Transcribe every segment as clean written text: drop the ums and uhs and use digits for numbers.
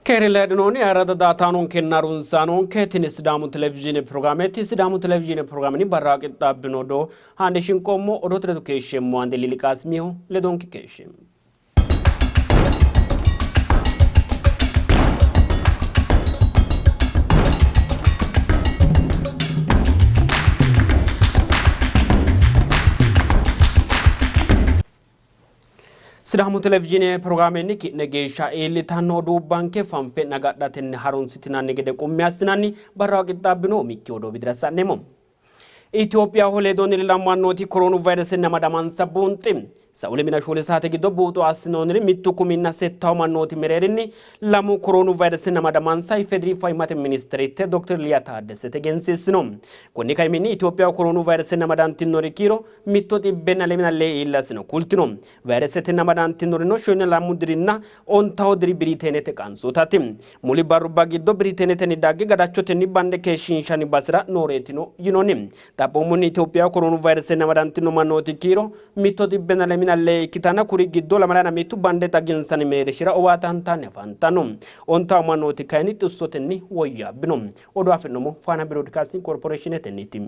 Keere leedhinoonni ayirrado daaataanonkenna harunsaanonke, tini Sidaamu Televizhiine pirogiraameeti. Sidaamu Televizhiine pirogiraamenni barra qixxaabbino odoo haande shinqoommo. Odoote ledo keeshsheemmo Ande Lili Qaasimiho ledonke keeshshe. Sidaamu Televizhiine pirogiraamenni ki'ne geeshsha iillitanno oduubbanke fanfe nagadhatenni harunsitinanni gede qummi assinanni barraho qixxaabbino umikki odoo widira sa'neemmo. Itophiyaho ledonni lelammannooti koroonu vayiresenni amadamansa buunxi. Sa'u lemina shoole saate giddo buuxo assinoonniri mittu kuminna settawu mannooti mereerinni lamu koroonu vayiresenni amadamansa IFEDRI fayyimmate ministeritte Dr. Liya Taaddesete egensiissino. Konni kaiminni Itophiyaho koroonu vayiresenni amadantinori kiiro mitto xibbenna lemina lee iillasino kultino. Vayiresetenni amadantinorino shoyina lamu dirinna ontawo diri Biriteenete qansootaati. Muli barrubba giddo Biriteenetenni dagge gadachotenni bande keeshshiinshanni basera nooreetino yinoonni. Xaphoomunni Itophiyaho koroonu vayiresenni amadantino mannooti kiiro mitto xibbenna lemina lee ikkitanna kuri giddo lamalayina mittu bande xaginsanni mereershira owaatantanni afantanno. Ontawo mannooti kayinni xissotenni woyyaabbino. Odoo afi'noommo Faana Biroodikaasting Korporeeshinetenniiti.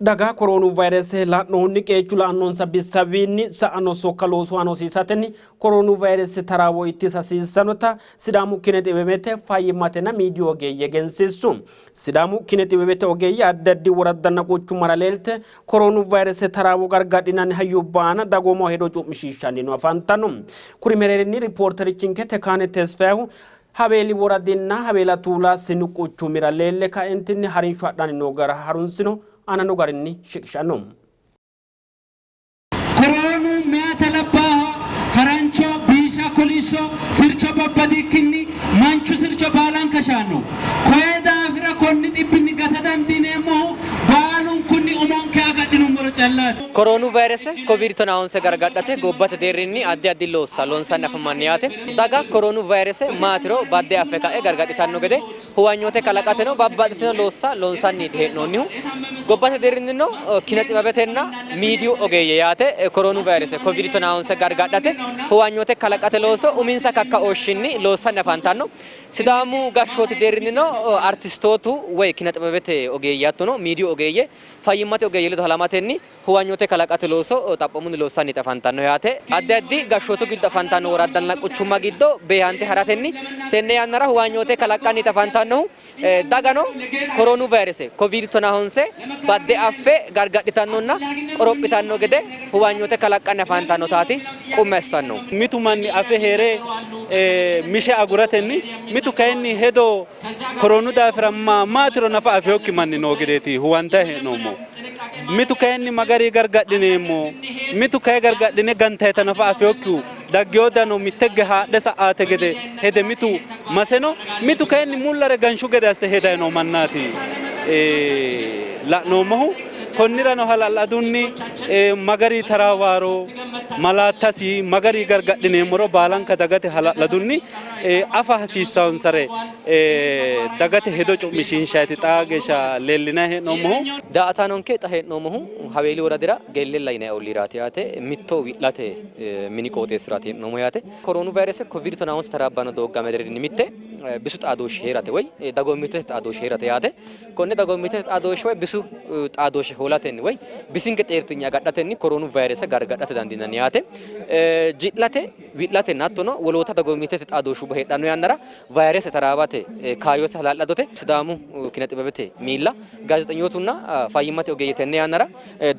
Daga koroonu vayrese la'nohunni qeechu la'annonsa bissawiinni sa'anno sokka loosu aana hosiisatenni koroonu vayrese taraawo ittisa hasiissannota Sidaamu kine xibebete fayyimmatenna miidiyu ogeeyye egensiissu. Sidaamu kine xibebete ogeeyye addi addi woraddanna quchummara leelte koroonu vayrese taraawo gargadhinanni hayyubba aana dagoomaho hedo cu'mishiishshanni no afantanno. Kuri mereerinni ripoorterichinke Tekaane Tesfayehu Haweeli woradinna Haweela Tuula sinu quchumira leelle kaentinni harinsho hadhanni noo gara harunsino aananno garinni shiqishanno. Koroonu meyaata labbaaha, harancho, biisha, kolishsho, sircho babbadikkinni manchu sircho baalanka shaanno. Koye daafira konni dhibbinni gata dandiineemmohu baalunkunni umonke agadhinummoro callaati. Koroonu vayrese Koviid tonaa honse gargadhate gobbate deerrinni addi addi loossa loonsanni afammanni yaate. Daga koroonu vayrese maatiro badde affe ka'e gargadhitanno gede huwanyoote kalaqateno babbaxxitino loossa loonsanniiti hee'noonnihu. Gobbate deerrinnino kine xibabetenna miidiyu ogeeyye yaate koroonu vayrese Koviid 19 gargadhate huwanyoote kalaqate looso uminsa kakkaooshshinni loossanni afantanno. Sidaamu gashshooti deerrinnino artistootu woy kine xibabete ogeeyye hattono miidiyu ogeeyye fayyimmate ogeeyye ledo halamatenni huwanyoote kalaqate looso xaphoomunni loossanniiti afantanno yaate. Addi addi gashshootu giddo afantanno woraddanna quchumma giddo beehante haratenni tenne yannara huwanyoote kalaqqanniiti afantannohu. Dagano koroonu vayrese koviid tonaa honse badde affe gargadhitannonna qorophitanno gede huwanyoote kalaqqanni afantannotaati qummi assitannohu. Mitu manni afe hee're mishe aguratenni, mitu kayinni hedo Koroonu daafira ma maatiro nafa afinokki manni noo gedeeti huwantayi hee'noommo. Mitu kayinni ma gari gargadhineemmo, mitu kayi gargadhine gantayita nafa afinokkihu daggewo dano mittegge haadhe sa''aate gede hede mitu mase no, mitu kayinni mullare ganshu gede asse hedayi noo mannaati la'noommohu. Konnirano hala'ladunni ma gari taraawaaro, malaattasi ma gari gargadhineemmoro baalanka dagate hala'ladunni afa hasiissaansare dagate hedo cu'mishiinshayti xaa geeshsha leellinanni hee'noommohu. Daa''ataanonke xa hee'noommohu Haweeli woradira Geellella yinanni olliiraati yaate. Mitto wi'late mini qooxeessiraati hee'noommo yaate. Koroonu vayrese koviidi tonaa honse taraabbanno doogga mereerinni mitte bisu xaadooshshi hee'rate woy dagoomittete xaadooshshi hee'rate yaate. Konne dagoomittete xaadooshshe woy bisu xaadooshshe hoolatenni woy bisinke xeertinye agadhatenni koroonu vayrese gargadhate dandiinanni yaate. Ji'late Wi'latenna hattono woloota dagoomittete xaadooshshubba heedhanno yannara vayrese taraawate kaayyose hala'ladote. Sidaamu kine xibebete miilla, gaazexenyootunna fayyimmate ogeeyye tenne yannara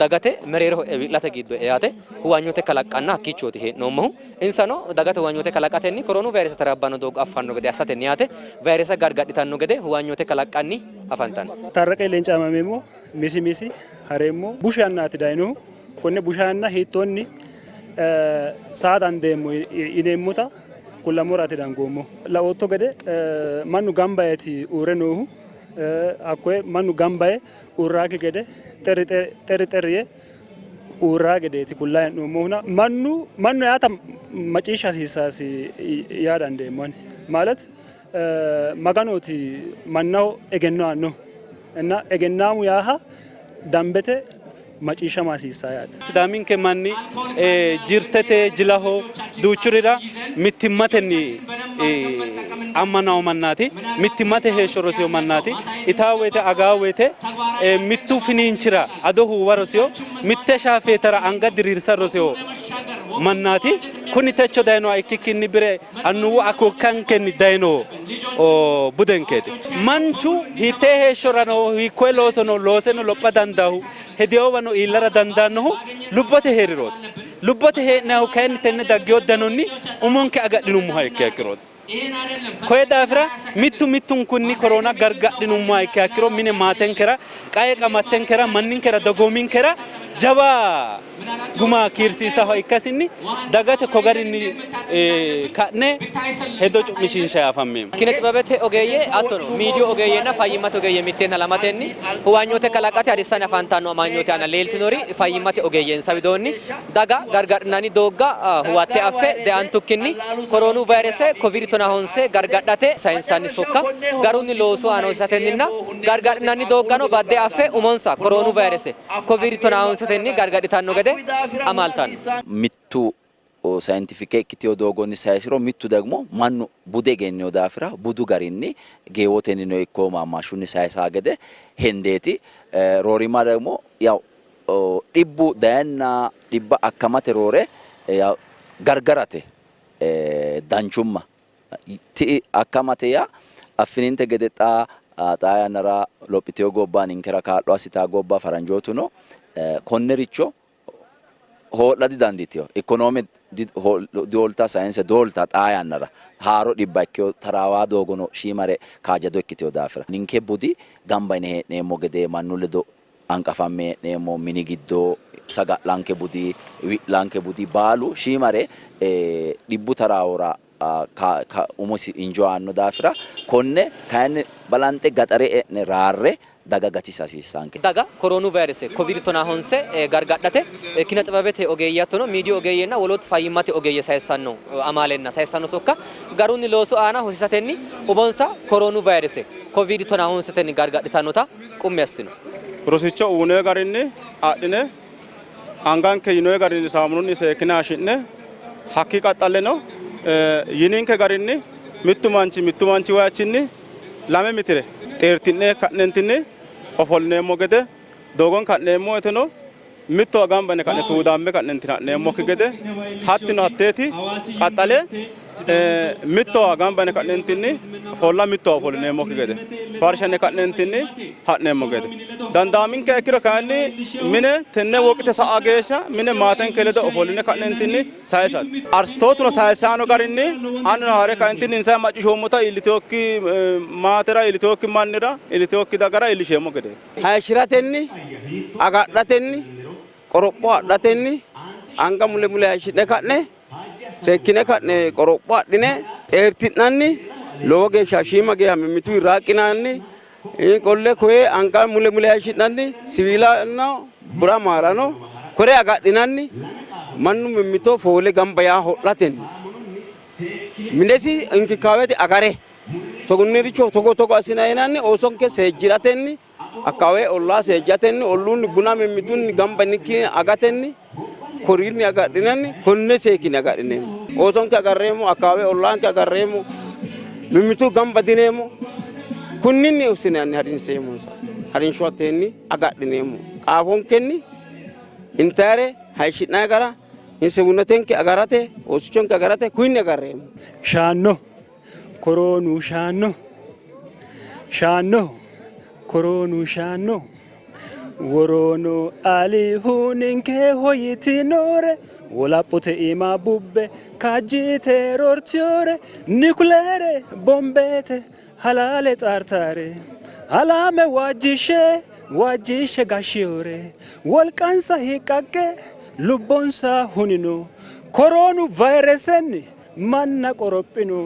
dagate mereeroho e'e wi'late giddo e'e yaate huwanyote kalaqqanna hakkiichooti hee'noommohu. Insano dagate huwanyote kalaqatenni koroonu vayrese taraabbanno doogo affanno gede assatenni yaate vayrese gargadhitanno gede huwanyote kalaqqanni afantanno. Taarraqe Leenca aamameemmo, misi misi hareemmo. Busha yannaati dayinohu. Konne busha yanna hiittoonni saa dandeemmo yineemmota kullammoraati dangoommohu. Laootto gede mannu gamba yeeti uurre noohu. Hakkoye mannu gamba yee uurraakki gede xerri xerri yee uurraa gedeeti kullayi hee'noommohuna mannu mannu yaata macciishsha hasiissaasi yaa dandeemmo ani. ማለት Maganooti mannaho egenno aannohu እና egennaamu yaaha dambete macciishshama hasiissanno yaate. Sidaaminke manni jirtete jilaho duuchurira mittimmatenni ammanao mannaati, mittimmate heeshsho rosiyo mannaati. Itaa woyte agaa woyte mittu finiinchira ado huuwa rosiyo, mitte shaafeetara anga diriirsa rosiyo mannaati. Kuni techo dayinoha ikkikkinni bire annuwu akokkankenni dayino budenkeeti. Manchu hiittee heeshshorano hiikkoye loosono looseno lopha dandaahu hedeewano iillara dandaannohu lubbote hee'rirooti. Lubbote hee'nayihu kayinni tenne daggeyo danonni umonke agadhinummoha ikkiha ikkirooti. Koye daafira mittu mittunkunni koroona gargadhinummoha ikkiha ikkiro mine maatenkera, qae qamattenkera, manninkera, dagoominkera jawa guma kiirsiisaho ikkasinni dagate ko garinni ka'ne hedo cu'mishiinshayi afammeemmo. Kine xibebete ogeeyye hattono miidiyu ogeeyyenna fayyimmate ogeeyye mitteenni halamatenni huwanyoote kalaqate harissanni afantanno amanyoote aana leeltinori fayyimmate ogeeyye insa widoonni daga gargadhinanni doogga huwatte affe deantukkinni koroonu vayrese kovid tonahonse gargadhate sayinsanni sokka garunni loosu aana hosiisatenninna gargadhinanni dooggano badde affe umonsa koroonu vayrese kovid tonahonsetenni gargadhitanno gede amaaltanno. Mittu sayintifike ikkitino doogonni sayisiro, mittu ደግሞ mannu bude egennino daafira budu garinni geewotennino ikko maammaashshunni sayisa gede hendeeti. Roorima ደግሞ yaw dhibbu dayenna dhibba akkamate roore yaw gargarate danchumma ti'i akkamate yaa affininte gede xaa xaa yannara lophitino gobba ninkera kaa'lo assitaa gobba faranjootuno konnericho hoo'la didandiitino. Ikonoome dihoolta, sayinse dihoolta xaa yannara haaro dhibba ikkino taraawaa doogono shiimare kaajjado ikkitino daafira ninke budi gamba yine hee'neemmo gede mannu ledo hanqafamme hee'neemmo mini giddo saga'lanke budi wi'lanke budi baalu shiimare dhibbu taraawora umosi injo aanno daafira konne kayinni balanxe gaxare e'ne raarre daga gatisa hasiissanke. Daga koroonu vayrese kovid tonahonse gargadhate kine xibebete ogeeyye hattono miidiyu ogeeyyenna wolootu fayyimmate ogeeyye sayissanno amaalenna sayissanno sokka garunni loosu aana hosiisatenni umonsa koroonu vayrese kovid tonahonsetenni gargadhitannota qummi assitino. Rosicho uyinoyi garinni adhine anganke yinoyi garinni saamununni seekkine hayishshi'ne hakkii qaxxalleno yininke garinni mittu manchi mittu manchi wayichinni 2 mitire xeerti'ne ka'nentinni ofollineemmo gede doogon ka'neemmo woyteno mittowa gamba yine ka'ne tuudamme ka'nentinni ha'neemmokki gede hattino hatteeti qaxxale mittowa gamba yine ka'nentinni ofolla mittowa ofollineemmokki gede farshane ka'nentinni ha'neemmo gede dandaaminke ikkiro kayinni mine tenne woqite sa'a geeshsha mine maatenke ledo ofolline ka'nentinni sayisate. Arstootuno sayisano garinni anino haare kaentinni insa macciishshoommota iillitewokki maatera iillitewokki mannira iillitewokki dagara iillisheemmo gede. Hayishshiratenni agadhatenni qoropho adhatenni anga mule mule hayishshi'ne ka'ne seekkine ka'ne qoropho adhine xeerti'nanni lowo geeshsha shiima geeshsha mimmitu raaqqinanni qolle koye anga mule mule hayishshi'nanni siwiilano bura maarano kore agadhinanni mannu mimmito foole gamba yaa ho'latenni minesi inkikaawete agare togunniricho togo togo assinayinanni oosonke seejjiratenni akkawe ollaa seejjatenni olluunni buna mimmitunni gamba nikki agatenni korinni agadhinanni konne seekkine agadhineemmo oosonke agarreemmo akkawe ollaanke agarreemmo mimmitu gamba dineemmo kunninni ussinanni harinseemmonsa harinsho hatteenni agadhineemmo qaafonkenni intayre hayishshi'nanni gara insewunnetenke agarate oosichonke agarate kunni agarreemmo. Shaanno koroonu shaanno shaanno koroonu shaanno woroonu alihu ninke hoyitinore wolaphote iima bubbe kaajjite roortiyore nikuleere bombete halaale xaartare alame waajjishshe waajjishshe gashshiyore wolqansa hiiqqaqqe lubbonsa hunino koroonu vayresenni manna qorophino.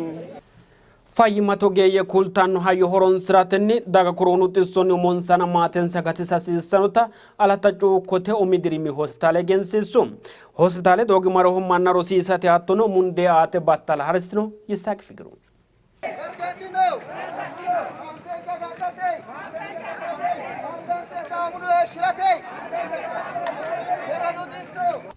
Fayyimmate ogeeyye kultanno hayyo horonsiratenni daga koroonu xissonni umonsana maatensa gatisa hasiissannota Alatta Cuukkote umi dirimi hospitaale egensiissu. Hospitaale doogimaroho manna rosiisate hattono mundee aate battala harissino. Yisaaq Fikiru.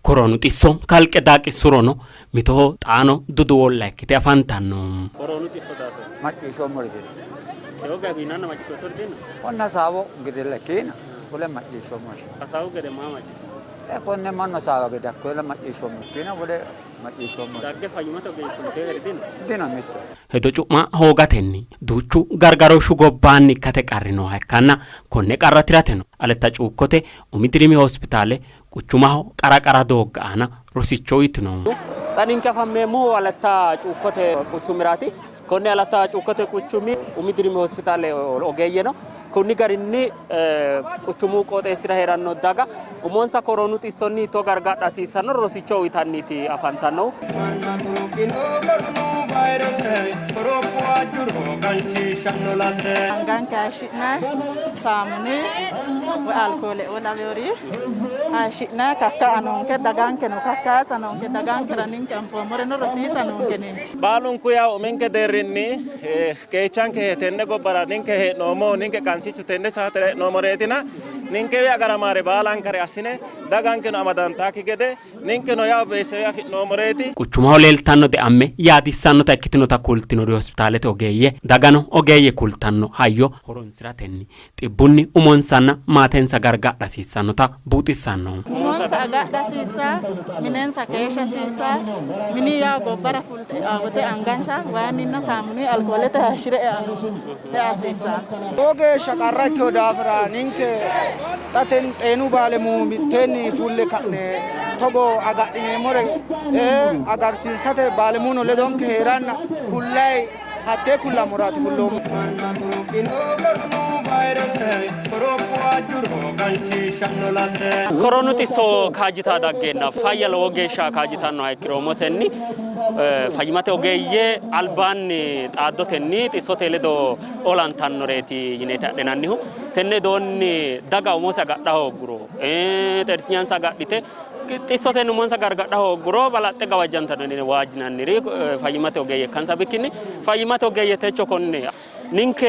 Koroonu xisso kalqe daaqissurono mitoho xaano duduwolla ikkite afantanno. Koroonu xisso daafira. Macciishshoommori dino. Tewo geya wiinanna macciishshoottori dino? Konne hasaawu gedella ikkiina wole macciishshoommori. Hasaawu gede maa macciishshootto? Ee konne mannu hasaawa gede hakkoyella macciishshoommo ikkiina wole macciishshoommo. Dagge fayyimmate ogeeyye kulteeri dino? Dino mitto. Hedo cu'ma hoogatenni duuchu gargarooshshu gobbaanni ikkate qarri nooha ikkanna konne qarra tirateno Aletta Cuukkote umi dirimi hospitaale quchumaho qara qara doogga aana rosicho uytino. Xa ninke afammeemmohu Alatta Cuukkote quchumiraati. Konne Alatta Cuukkote quchumi umi dirimi hospitaale ogeeyye no. Konni garinni quchumu qooxeessira hee'ranno daga umonsa koroonu xissonni hiittoo gargadha hasiissannoro rosicho uyitanniiti afantannohu. Anganke hayishshi'nayi saamuni woyi alkoole lawinori hayishshi'nayi kakka'a noonke, dagankeno kakkayisa noonke, dagankera ninke anfoommoreno rosiisa noonke ninke. Baalunku yawo uminke deerrinni qeechanke tenne gobbara ninke hee'noommohu ninke qansichu tenne saatera hee'noommoreetina ninkewi agaramaare baalankare assine dagankeno amadantaakki gede ninkeno yawo beesewe afi'noommoreeti. Quchumaho leeltanno deamme yaadissannota ikkitinota kultinori hospitaalete ogeeyye, dagano ogeeyye kultanno hayyo horonsi'ratenni Xibbunni umonsanna maatensa gargadha hasiissannota buuxissanno. Umonsa agadha hasiissanno, minensa keeshsha hasiissanno, mini yawo gobbara fulte e'anno wote angansa wayinninna saamununni alkoolete hayishshi're ea hasiissansa. Lowo geeshsha qarra ikkino daafira ninke xa xeenu baalemuwi mitteenni fulle ka'ne togo agadhineemmore agarsiisate baalemuno ledonke hee'ranna kullayi Hattee kullammoraati fulloommohu. Koronu xisso kaajjita daggeenna fayya lowo geeshsha kaajjitannoha ikkiro umosenni fayyimmate ogeeyye albaanni xaaddotenni xissote ledo olantannoreeti yineeti adhinannihu. Tenne doonni daga umose agadha hoogguro xeertinyansa agadhite Xissotenni umonsa gargadha hoogguro balaxxe gawajjantanno yine waajjinanniri fayyimmate ogeeyye ikkansa bikkinni fayyimmate ogeeyye techo konne ninke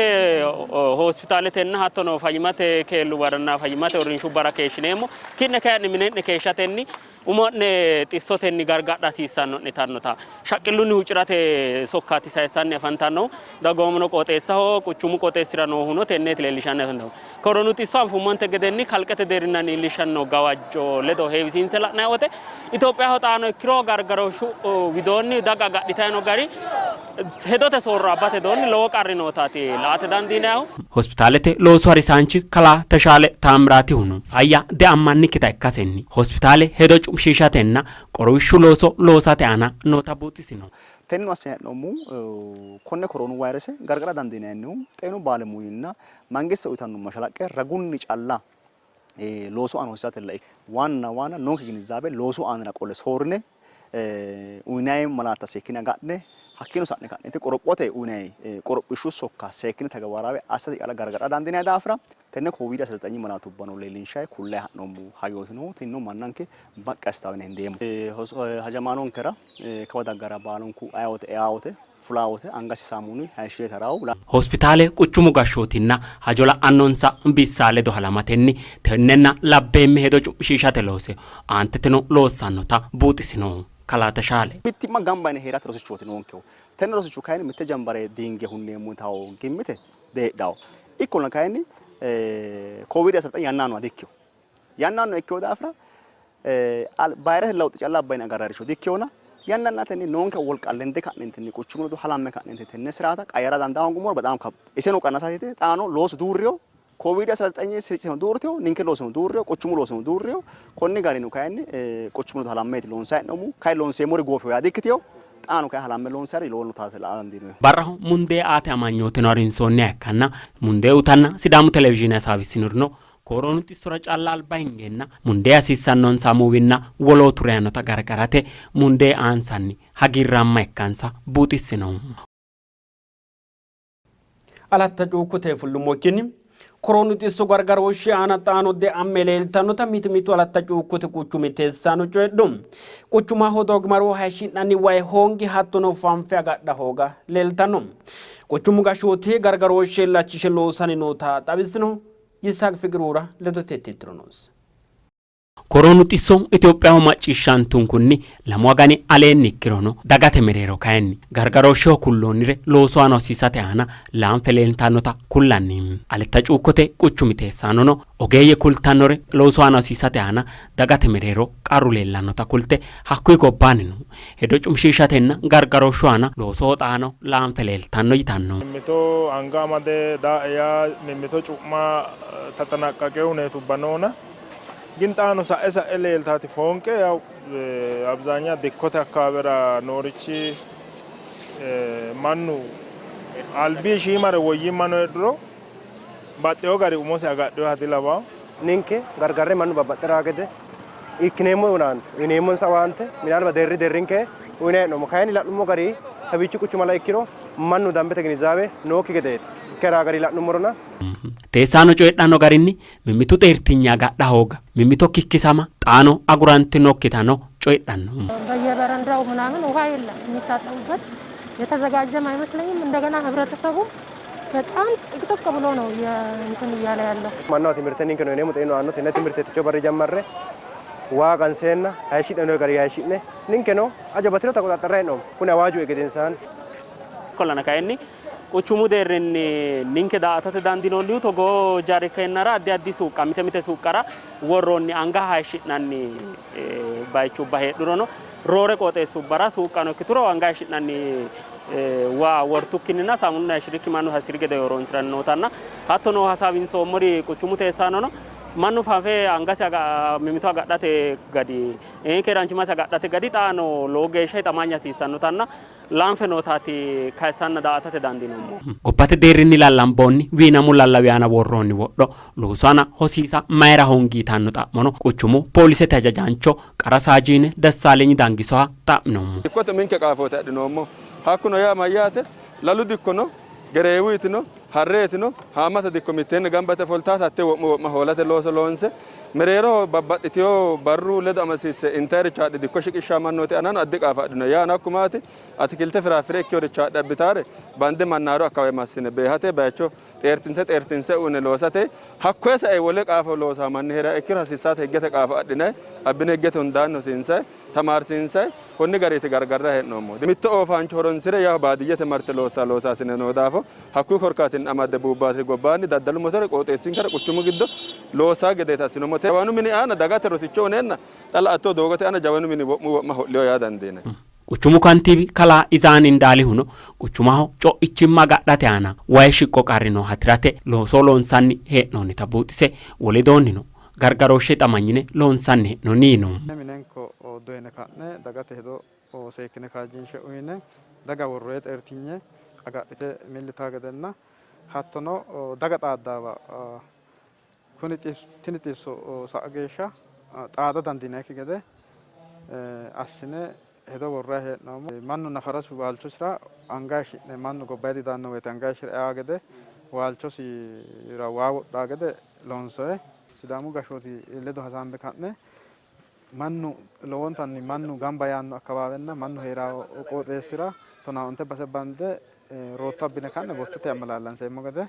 hospitaaletenna hattono fayyimmate keelluwaranna fayyimmate uurrinshubbara keeshshineemmo. Ki'ne kayinni mine'ne keeshshatenni umo'ne xissotenni gargadha hasiissanno'ne yitannota shaqqillunni huucci'rate sokkaati sayissanni afantannohu. Dagoomuno qooxeessaho quchumu qooxeessira noohuno tenneeti leellishanni afantannohu. Koronu xisso anfummonte gedenni kalqete deerrinni iillishshanno gawajjo ledo heewisiinse la'nanni wote Itophiyaho xaano ikkiro gargarooshshu widoonni daga agadhitanni noo gari hedote soorro abbate doonni lowo qarri nootaati la''ate dandiinannihu. Hospitaalete loosu harisaanchi kalaa Teshaale Taammiraatihuno fayya deammannikkita ikkasenni hospitaale hedo cu'mishiishatenna qorowishshu looso loosate aana noota buuxisino. Tenneno assine hee'noommohu konne koroonu vayrese gargara dandiinannihu xeenu baalemuuyinna Mangiste uyitanno mashalaqqe ragunni calla loosu aana hosiisatella ikki waanna waanna noonke ginizaabe loosu aanira qolle soorrine uyinanni malaatta seekkine agadhine hakkiino sa'ne ka'neeti qorophote uyinanni qorophishshu sokka seekkine tagabaaraawe assate calla gargadha dandiinanni daafira tenne kooviidi 19 malaatubbano leellinshanni kullayi ha'noommo hayyooti noohu tinino mannanke baqqi assitawo yine hendeemmo. Hajamaanonkera kawa daggara baalunku aye wote eaa wote fulaa wote angasi saamununni hayishshire taraawo. Hospitaale quchumu gashshootinna hajo la'annonsa bissa ledo halamatenni tennenna labbeemme hedo cu'mishiishate loose aanteteno loossannota buuxisino Kalaa Teshaale. Mittimma gamba yine hee'rate rosichooti noonkehu. Tenne rosicho kayinni mitte jambare diinge hunneemmo yitawo gimmite diheedhawo. Ikkollana kayinni Kooviidi 19 yannaanoha dikkino. Yannaanno ikkino daafira bayi'rate lawuxe calla abba yine agarranniricho dikkinona yanna yannatenni noonke wolqa lende ka'neentinni quchumu ledo halamme ka'neentinni tenne siraata qayyara dandaa hoongummoro bexaam iseno qannasateeti. Xaano loosu duurrino, Kooviidi 19 sirciteno duurtino, ninke loosino duurrino, quchumu loosino duurrino. Konni garinni kayinni quchumu ledo halammeeti loonsanni hee'noommohu. Kayi loonseemmori goofino yaa dikkitino. Xaano kayi halamme loonsanniri lowo noota la'a dandiinoonni. Barraho mundee aate amanyooteno harinsoonniha ikkanna mundee utanna Sidaamu Televizhiine hasaawissinorino Koroonu xissora calla alba hingeenna mundee hasiissannonsa amuwinna wolootu reyanota gargarate mundee aansanni hagiirraamma ikkansa buuxissino. Alatta cuukkote fullummokkinni koroonu xisso gargarooshshi aana xaano deamme leeltannota mitu mitu Alatta cuukkote quchumi teessaano coyidhu. Quchumaho doogimaru hayishshi'nanni wayi hoongi hattono fanfe agadha hooga leeltanno. Quchumu gashshooti gargarooshshe illachishe loosanni noota xawisino. Yisaaq Fiqirura ledote titiro noosi. Koroonu xisso Itophiyaho macciishshantunkunni lamu agani aleenni ikkirono dagate mereero kayinni gargarooshsheho kulloonnire loosu aana hosiisate aana laanfe leeltannota kullanni. Aletta Cuukkote quchumi teessaanono ogeeyye kultannore loosu aana hosiisate aana dagate mereero qarru leellannota kulte hakkuyi gobbaannino hedo cu'mishiishatenna gargarooshshu aana loosoho xaano laanfe leeltanno yitanno. Mimmito anga amade daae yaa mimmito cu'ma taxanaqqaqe huneetubba noona gin xaano sa'e sa'e leeltaati foonqe yaw abzaanya dikkote akkawaawera noorichi mannu albi shiimare woyyimma no heedhuro baxxewo gari umosi agadhinoha dilawawo. Ninke gargarre mannu babbaxxira gede ikkineemmo owaante uyineemmonsa owaante minaalba deerri deerrinke uyinanni hee'noommo. Kayinni la'nummo gari kawiichi quchumala ikkiro mannu dambete ginizaawe nookki gedeeti. Ikkera gari la'nummorona. Teessaano coyidhanno garinni, mimmitu xeertinye agadha hooga, mimmito kikkisama xaano agurantinokkitano coyidhanno. በየበረንዳው ምናምን ውሃ የለም የሚታጠቡበት የተዘጋጀም አይመስለኝም። እንደገና ህብረተሰቡ በጣም ጥቅጥቅ ብሎ ነው እንትን እያለ ያለው። Mannaho timirte ninkeno yineemmo xeenu aanno tenne timirte techo barri jammarre waa qanseenna hayishshi'ne gari hayishshi'ne ninkeno ajo bati'rota qoxaxxarra hee'noommo. Kuni awaaju gedensaanni. Ikkollana kayinni quchumu deerrinni ninke daa''atate dandiinoonnihu togoo jarikennara addi addi suuqqa mite mite suuqqara worroonni anga hayishshi'nanni bayichubba heedhurono roore qooxeessubbara suuqqano ikkituro anga hayishshi'nanni waa wortukkinninna saamununni hayishshirikki mannu hasi'ri gede horonsi'ranni nootanna hattono hasaawinsoommori quchumu teessaanono mannu fafe angasi mimito agadhate gadi keeraanchimmasi agadhate gadi xaano lowo geeshsha hixamanya hasiissannotanna laanfe nootaati kayissanna daa''atate dandiinoommo. Gobbate deerrinni lallamboonni wiinamu lallawi aana worroonni wodho loosu aana hosiisa mayira hoongi yitanno xa'mono quchumu poolisete hajajaancho qara saajiine Dessaalenyi Dangisoha xa'minoommo. Dikkote uminke qaafooti adhinoommo. Hakkuno yaa mayyaate? Lalu dikkono, gereewuyitino, harreetino, haammata dikko mitteenni gamba yite fultaata hattee wo'mu wo'ma hoolate looso loonse mereeroho babbaxxitino barru ledo amadisiisse intayiricho haadhe dikko shiqishshaa mannooti aanano addi qaafo adhino. Yaano hakku maati? Atikkilte firaaffire ikkinoricho haadhe abbitaare bande mannaaru akkawawe massine beehate bayicho xeertinse xeertinse uyine loosate hakkoye sae wole qaafo loosaa manni hee'riha ikkiro hasiissaata higgete qaafo adhinayi abbine higgete hundaanni hosiinsayi tamaarsiinsayi konni gariiti gargarrayi hee'noommohu. Mitto oofaancho horonsi're yawo baadiyyete marte loossaa loosaasine noo daafo hakkuyi korkaatinni amadde buubbaatiri gobbaanni daddalu motore qooxeessinkera quchumu giddo loossaa gedeeti assinoommo. Jawanu mini aana dagate rosicho uneenna xa la''atto doogote aana jawanu mini wo'mu wo'ma ho'liho yaa dandiinanni. Quchumu kantiibi kalaa Izaan Indaalihuno quchumaho co'ichimma agadhate aana way shiqqo qarri nooha tirate looso loonsanni hee'noonnita buuxise, woledoonnino gargarooshshe hixamanyine loonsanni hee'noonni yiino. Minenko doyine ka'ne dagate hedo seekkine kaajjinshe uyine daga worroye xeertinye agadhite milli yitaa gedenna hattono daga xaaddaawa kuni tini xisso sa'a geeshsha xaada dandiinannikki gede assine hedo worrayi hee'noommo. Mannu nafarasi waalchosira anga hayishshi'ne mannu gobbayidi daanno woyte anga hayishshire ea gede waalchosira waa wodhaa gede loonsoye. Sidaamu gashshooti ledo hasaambe ka'ne mannu lowontanni mannu gamba yaanno akkawaawenna mannu hee'rawo qooxeessira 15 base bande rootto abbine ka'ne bottete ammalaallanseemmo gede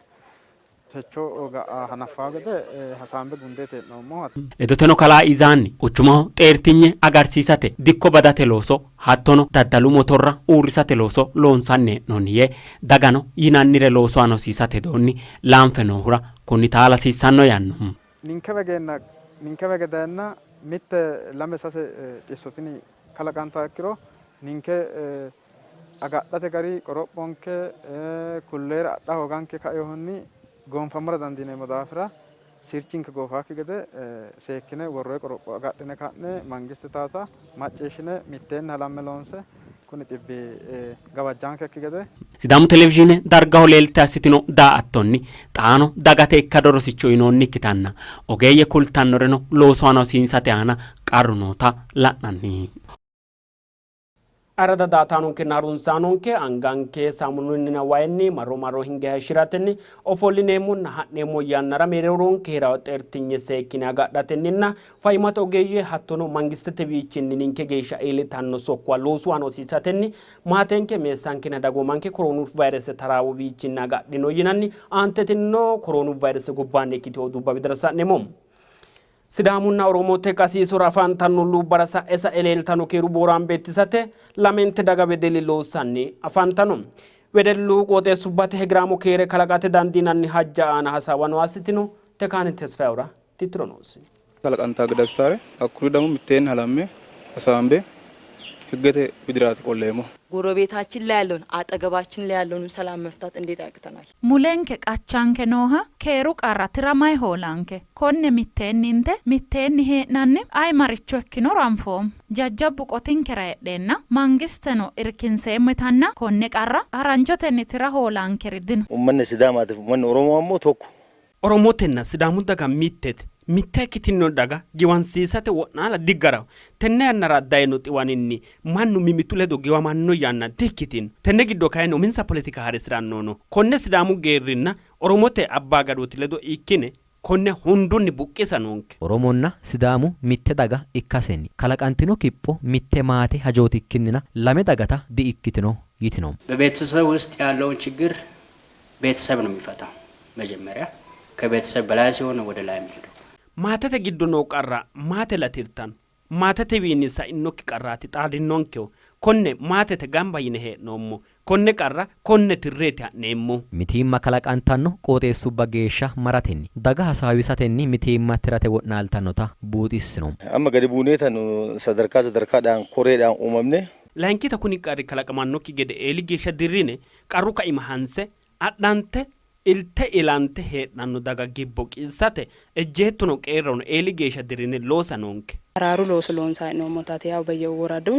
techo ga'a hanaffawo gede hasaambe gundeeti hee'noommo. Ledoteno kalaa Izaanni, quchumaho xeertinye agarsiisate dikko badate looso hattono daddalu motorra uurrisate looso loonsanni hee'noonni yee, dagano yinannire loosu aana hosiisate hedoonni laanfe noohura konni taala hasiissanno yaanno. Ninkewa geenna ninkewa gedenna mitte lame sase xisso tini kalaqantaha ikkiro ninke agadhate gari qorophonke kulleera adha hooganke kainohunni goonfammora dandiineemmo daafira sirchinke goofaakki gede seekkine worroyi qoropho agadhine ka'ne mangiste taata macciishshine mitteenni halamme loonse kuni xibbi gawajjaankekki gede. Sidaamu Televizhiine dargaho leelte assitino daa''attonni xaano dagate ikkado rosicho uyinoonnikkitanna ogeeyye kultannoreno loosu aana hosiinsate aana qarru noota la'nanni. Arada daatanonkenna harunsaanonke anganke saamununninna wayinni marro marro hinge hayishshi'ratenni ofollineemmonna ha'neemmo yannara mereeronke hee'ranno xeertinye seekkine agadhatenninna fayyimmate ogeeyye hattono mangistete wiichinni ninke geeshsha iillitanno sokkuwa loosu aana hosiisatenni maatenke, meessankenna dagoomanke koroonu vayrese taraawo wiichinni agadhino yinanni. Aantetennino koroonu vayrese gobbaanni ikkitino dubba widira sa'neemmo. Sidaamunna Oromote qasiisora afantanno olluubbara sa'e sa'e leeltanno keeru booraambe ittisate lamente daga wedelli loossanni afantanno. Wedellu qooxeessubbate hegeraamo keere kalaqate dandiinanni hajja aana hasaawano assitino. Tekaane Tesfayehura tittiro noosi. Kalaqantaa gede assitaare hakkuri ደግሞ mitteenni halamme hasaambe higgete widiraati qolleemmohu. ጎረቤታችን ላይ ያለውን አጠገባችን ላይ ያለውን ሰላም መፍታት እንዴት ያቅተናል? Mulenke qachanke nooha keeru qarra tira mayi hoolanke? Konne mitteenni inte, mitteenni hee'nanni ayi maricho ikkinoro anfoommo. Jajjabbu qotinkera heedheenna mangisteno irkinseemmo yitanna konne qarra haranchotenni tira hoolankeri dino. Ummanni Sidaamaatiif ummanni Oromoo ammoo tokko. Oromotenna Sidaamu daga mittete. Mitte ikkitino daga giwansiisate wo'naala digaraho. Tenne yannara dayino xiwaninni mannu mimmitu ledo giwamanno yanna dikkitino. Tenne giddo kayinni uminsa poletika harisi'rannohu no. Konne Sidaamu geerrinna Oromote abbaa gadooti ledo ikkine konne hundunni buqqisa noonke. Oromonna Sidaamu mitte daga ikkasenni kalaqantino kipho mitte maate hajooti ikkinnina lame dagata di''ikkitino yitino. በቤተሰብ ውስጥ ያለውን ችግር ቤተሰብ ነው የሚፈታው። መጀመሪያ ከቤተሰብ በላይ ሲሆን ወደ ላይ የሚሄደው Maatete giddo noo qarra maatella tirtanno. Maatetewiinni sainnokki qarraati xaadinonkehu. Konne maatete gamba yine hee'noommo. Konne qarra konne tirreeti ha'neemmohu. Mitiimma kalaqantanno qooxeessubba geeshsha maratenni daga hasaawisatenni mitiimma tirate wo'naaltannota buuxissino. Amma gadi buuneeta nu sadarkaa sadarkaadhaan koreedhaan uumamne. Layinkita kuni qarri kalaqamannokki gede eeli geeshsha dirrine qarru kaima hanse adhante ilte ilante heedhanno daga gibbo qiissate ejjeettono qeerrono eeli geeshsha dirrine loosa noonke. Araaru looso loonsanni hee'noommotaati yaw beyyeworadu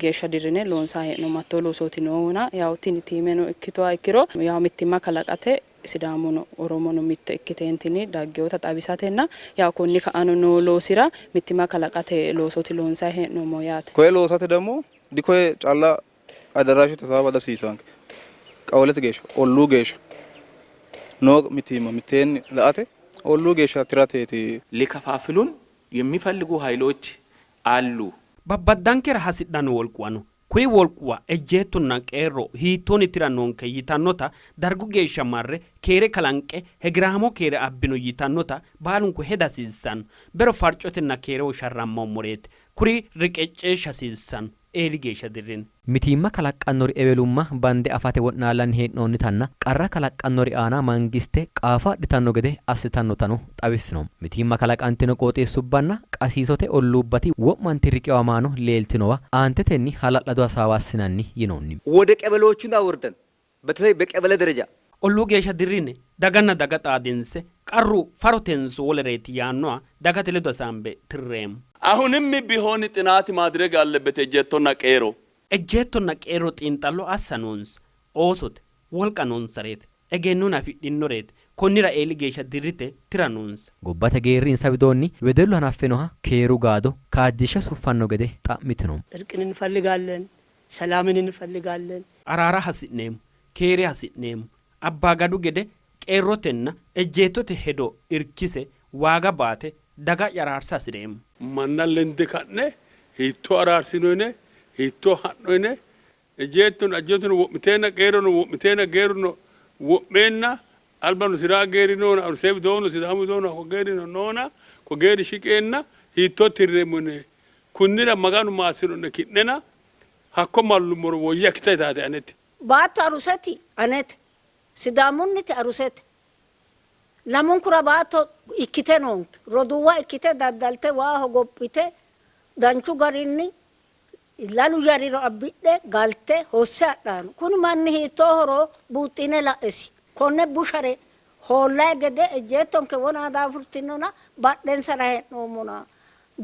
geeshsha dirrine loonsanni hee'noommo hattoo loosooti noohuna yaw tini tiimeno ikkituha ikkiro yaw mittimma kalaqate Sidaamuno Oromono mitto ikkiteentinni daggewota xawisatenna yaw konni ka'ano noo loosira mittimma kalaqate loosooti loonsanni hee'noommo yaate. Koye loosate ደግሞ dikoye calla adarashu tasaawa dasiisaanke qawolete geeshsha olluu geeshsha noo mitiimma mitteenni la''ate olluu geeshsha tirateeti. ሊከፋፍሉን የሚፈልጉ ኃይሎች አሉ። Babbaddankera hasidhanno wolquwa no. Kuri wolquwa ejjeettonna qeerro hiittoonni tira noonke yitannota dargu geeshsha marre keere kalanqe hegeraamo keere abbino yitannota baalunku heda hasiissanno. Bero farcotenna keereho sharrammoommoreeti. Kuri reqecceeshsha hasiissanno. Eeli geeshsha dirrine. Mitiimma kalaqqannori ewelumma bande afate wo'naallanni hee'noonnitanna qarra kalaqqannori aana mangiste qaafo adhitanno gede assitannotano xawissino. Mitiimma kalaqantino qooxeessubbanna qasiisote olluubbati wo'manti riqiwamaano leeltinowa aantetenni hala'lado hasaawa assinanni yinoonni. ወደ ቀበሌዎቹን አውርደን በተለይ በቀበሌ ደረጃ Olluu geeshsha dirrine daganna daga xaadinse qarru farotenso wolereeti yaannoha dagate ledo hasaambe tirreemmo. አሁንም ቢሆን ጥናት ማድረግ አለበት ኤጀቶና ቄሮ። Ejjeettonna qeerro xiinxallo assa noonsa. Oosote, wolqa noonsareeti, egennono afidhinoreeti. Konnira eeli geeshsha dirrite tira noonsa. Gobbate geerri insa widoonni wedellu hanaffinoha keeru gaado kaajjishshe suffanno gede xa'mitino. እርቅን እንፈልጋለን፣ ሰላምን እንፈልጋለን። Araara hasi'neemmo, keere hasi'neemmo. Abbaa Gadu gede qeerrotenna ejjeettote hedo irkise waaga baate daga'ya araarsa hasi'reemmo. Manna lende ka'ne hiittoo araarsino yine hiittoo ha'no yine ejjeettono ajjeettono wo'miteenna qeerrono wo'miteenna geerruno wo'meenna albano Sidaa geerri noona Arsee widoonno Sidaamu widoonno hakko geerrino noona ko geerri shiqeenna hiittoo tirreemmo yine kunnira Maganu maassiro'ne ki'nena hakko mallummoro woyya ikkita yitaate aneti. Baatto Aruseti anete, Sidaamunniti Arusete. Lamunkura baatto ikkite noonke. Roduuwa ikkite daddalte waa hogophite danchu garinni lalu yariro abbidhe galte hosse hadhanno. Kuni manni hiittoohoro buuxxine la'esi. Konne bushare hoollayi gede ejjeettonke wona daafurtinona badhensara hee'noommona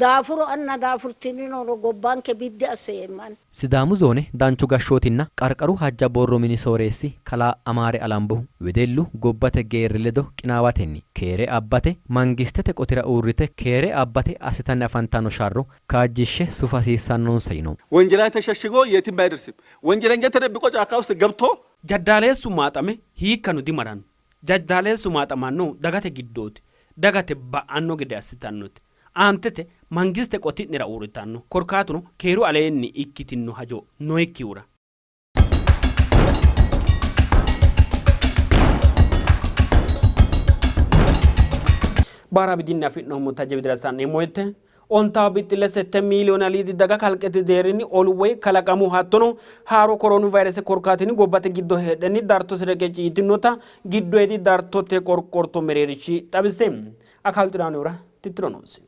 daafuro anna daafurtinoro gobbanke biddi asse yeemmanni. Sidaamu zoone danchu gashshootinna qarqaru haja borro mini sooreessi kalaa Amaare Alambohu wedellu gobbate geerri ledo qinaawatenni keere abbate mangistete qotira uurrite keere abbate assitanni afantanno sharro kaajjishshe sufa hasiissannonsa yino. ወንጀል ላይ ተሸሽጎ የትም አይደርስም። ወንጀለኛ ተደብቆ ጫካ ውስጥ ገብቶ Jaddaaleessu maaxame hiikkano dimaranno. Jaddaaleessu maaxamannohu dagate giddooti. Dagate ba'anno gede assitannote. Aantete mangiste qoti'nera uurritanno. Korkaatuno keeru aleenni ikkitino hajo nookkihura. Baara bidinni afi'noommo taje widira sa'neemmo woyte ontawo bixxille sette miiliyoone aliidi daga kalqete deerrinni olu woy kalaqamu hattono haaro koroonu vayrese korkaatinni gobbate giddo heedhenni dartose reqecci yitinota giddoyidi dartote qorqorto mereershi xawise Akaalu Xiraanihura tittiro noosi.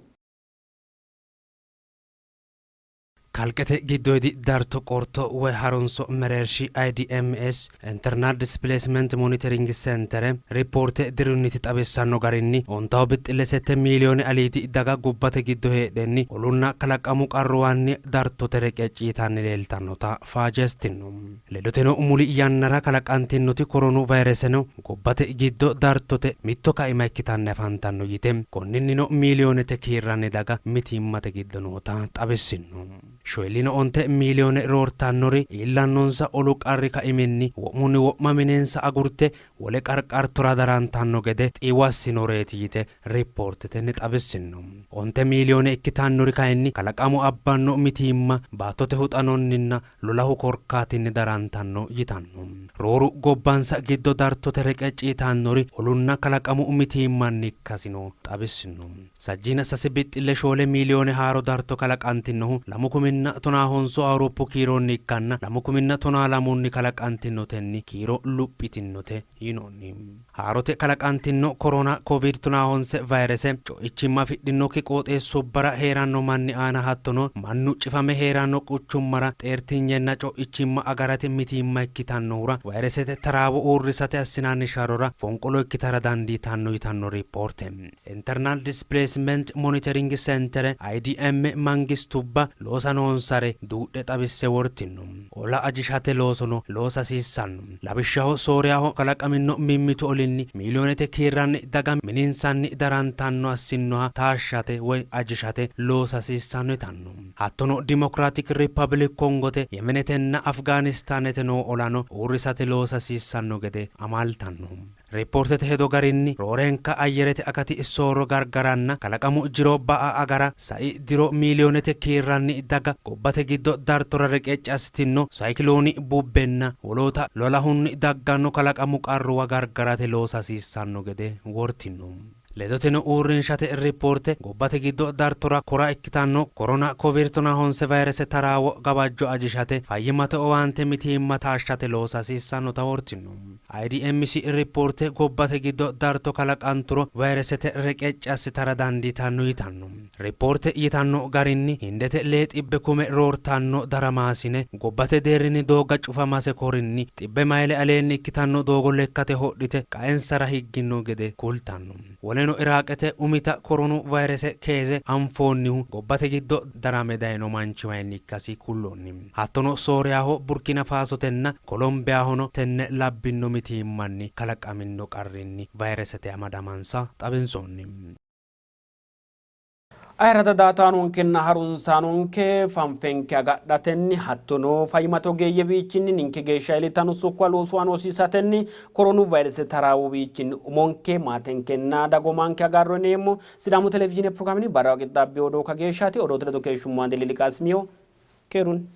Kalqete giddoyidi darto qorto woy harunso mereershi IDMS, Internal Displacement Monitoring Centre, rippoorte dirunniti xawissanno garinni, ontawo bixxille sette miiliyoone aliidi daga gobbate giddo heedhenni olunna kalaqamu qarruwanni dartote reqecci yitanni leeltannota faajeessitino. Ledoteno muli yannara kalaqantinnoti koronu vayireseno gobbate giddo dartote mitto kaima ikkitanni afantanno yite, konninnino miiliyoonete kiirranni daga mitiimmate giddo noota xawissinno. Shoyillino onte miiliyoone roortannori iillannonsa olu qarri kaiminni wo'munni wo'ma minensa agurte wole qarqartora darantanno gede xiiwo assinoreeti yite rippoortetenni xawissinno. Onte miiliyoone ikkitannori kayinni kalaqamu abbanno mitiimma, baattote huxanonninna lolahu korkaatinni darantanno yitanno. Rooru gobbansa giddo dartote reqecci yitannori olunna kalaqamu mitiimmanni ikkasino xawissino. Sajjiina sase bixxille shoole miiliyoone haaro darto kalaqantinnohu lamu kuminna tonaa honsu Awuroppu kiironni ikkanna lamu kuminna tonaa lamunni kalaqantinnotenni kiiro luphitinnote yinoonni. Haarote kalaqantinno Korona Kovid tonaa honse vayirese co'ichimma afidhinnokki qooxeessubbara hee'ranno manni aana hattono mannu cifame hee'ranno quchummara xeertinyenna co'ichimma agarate mitiimma ikkitannohura vayiresete taraawo uurrisate assinanni sharrora fonqolo ikkitara dandiitanno yitanno riippoorte. Internal Displacement Monitoring Centre, IDM, mangistubba loosa noonsare duudhe xawisse wortinno. Ola ajishate loosono loosa hasiissanno. Lawishshaho Sooriyaho kalaqamino mimmitu olinni miiliyoonete kiirranni daga mininsanni darantanno assinnoha taashshate woy ajishate loosa hasiissanno yitanno. Hattono Dimokiraatik Rippabilik Kongote, Yemenetenna Afgaanistaanete noo olano uurrisate loosa hasiissanno gede amaaltanno. Riippoortete hedo garinni, roorenka ayyerete akati soorro gargaranna kalaqamu jiro ba''a agara sai diro miiliyoonete kiirranni daga gobbate giddo dartora reqecci assitinno sayikilooni bubbenna woloota lolahunni dagganno kalaqamu qarruwa gargarate loosa hasiissanno gede wortino. Ledoteno uurrinshate riippoorte gobbate giddo dartora kora ikkitanno korona kovid tonaa honse vayirese taraawo gawajjo ajishate fayyimmate owaante mitiimma taashshate loosa hasiissannota wortino. IDMC riippoorte gobbate giddo darto kalaqanturo vayiresete reqecci assitara dandiitanno yitanno. Riippoorte yitanno garinni Hindete lee xibbe kume roortanno daramaasine gobbate deerrinni doogga cufamase korinni xibbe mayile aleenni ikkitanno doogo lekkate hodhite qaensara higginno gede kultanno. Woleno Iraaqete umita koronu vayirese keeze anfoonnihu gobbate giddo darame dayino manchiwayinni ikkasi kulloonni. Hattono Sooriyaho, Burkina Faasotenna Kolombiyahono tenne labbinno mitiimmanni kalaqaminno qarrinni vayiresete amadamansa xawinsoonni. Ayirrada daatanonkenna harunsaanonke fanfenke agadhatenni hattono fayyimate ogeeyye wiichinni ninke geeshsha iillitanno sokkuwa loosu aana hosiisatenni koronu vayrese taraawo wiichinni umonke maatenkenna dagoomanke agarro yineemmo. Sidaamu televizhiine pirogiraamenni barraho qixxaabbino odoo kageeshshaati. Odoote ledo keeshshummo Ande Lili Qaasimiyo keerunni.